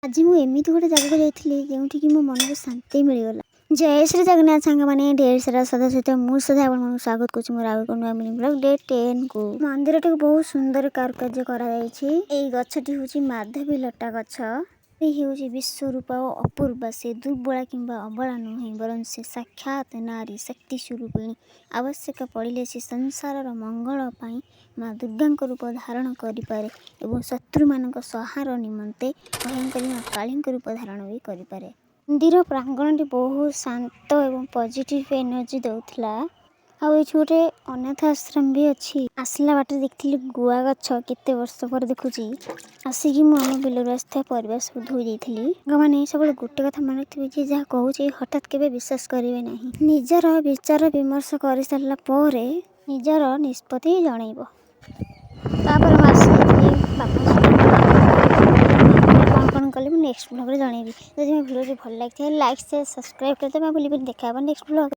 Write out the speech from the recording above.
ଆଜି ମୁଁ ଏମିତି ଗୋଟେ ଜାଗାକୁ ଯାଇଥିଲି, ଯେଉଁଠିକି ମୋ ମନକୁ ଶାନ୍ତି ମିଳିଗଲା। ଜୟ ଶ୍ରୀ ଜଗନ୍ନାଥ ସାଙ୍ଗମାନେ, ଢେର ସାରା ଶ୍ରଦ୍ଧା ସହିତ ମୁଁ ଶ୍ରଦ୍ଧା ଆପଣମାନଙ୍କୁ ସ୍ୱାଗତ କରୁଛି ମୋର ଆଉ ଏକ ନୂଆ ମିନି ବ୍ଲଗ୍ ଡେ 10କୁ। ମନ୍ଦିରଟିକୁ ବହୁତ ସୁନ୍ଦର କାରୁକାର୍ଯ୍ୟ କରାଯାଇଛି। ଏଇ ଗଛଟି ହେଉଛି ମାଧବୀ ଲଟା ଗଛ। ଏ ହେଉଛି ବିଶ୍ୱରୂପା ଓ ଅପୂର୍ବା। ସେ ଦୁର୍ବଳା କିମ୍ବା ଅବଳା ନୁହେଁ, ବରଂ ସେ ସାକ୍ଷାତ ନାରୀ ଶକ୍ତି ସ୍ୱରୂପିଣୀ। ଆବଶ୍ୟକ ପଡ଼ିଲେ ସେ ସଂସାରର ମଙ୍ଗଳ ପାଇଁ ମା ଦୁର୍ଗାଙ୍କ ରୂପ ଧାରଣ କରିପାରେ ଏବଂ ଶତ୍ରୁମାନଙ୍କ ସଂହାର ନିମନ୍ତେ ଭୟଙ୍କରୀ ମା କାଳୀଙ୍କ ରୂପ ଧାରଣ ବି କରିପାରେ। ମନ୍ଦିର ପ୍ରାଙ୍ଗଣଟି ବହୁତ ଶାନ୍ତ ଏବଂ ପଜିଟିଭ ଏନର୍ଜି ଦେଉଥିଲା। ଆଉ ଏଇଠି ଗୋଟେ ଅନାଥ ଆଶ୍ରମ ବି ଅଛି। ଆସିଲା ବାଟରେ ଦେଖିଥିଲି ଗୁଆ ଗଛ, କେତେ ବର୍ଷ ପରେ ଦେଖୁଛି। ଆସିକି ମୁଁ ଆମ ବିଲରୁ ଆସିଥିବା ପରିବା ସବୁ ଧୋଇ ଦେଇଥିଲି। ସାଙ୍ଗମାନେ, ସବୁବେଳେ ଗୋଟେ କଥା ମନେ ରଖିଥିବେ, ଯିଏ ଯାହା କହୁଛି ହଠାତ୍ କେବେ ବିଶ୍ୱାସ କରିବେ ନାହିଁ। ନିଜର ବିଚାର ବିମର୍ଶ କରିସାରିଲା ପରେ ନିଜର ନିଷ୍ପତ୍ତି ଜଣେଇବ। ତାପରେ ମୁଁ ଆସିଯାଇଥିଲି ବାପାଙ୍କ ସହିତ। କ'ଣ କ'ଣ କଲି, ମୁଁ ନେକ୍ସଟ ବ୍ଲଗ୍ରେ ଜଣେଇବି। ଯଦି ମୋ ଭିଡ଼ିଓଟି ଭଲ ଲାଗିଥାଏ, ଲାଇକ୍, ସେୟାର, ସବସ୍କ୍ରାଇବ୍ କରିଦେବେ। ଭୁଲିବେନି। ଦେଖା ହେବ ନେକ୍ସଟ ବ୍ଲଗ୍।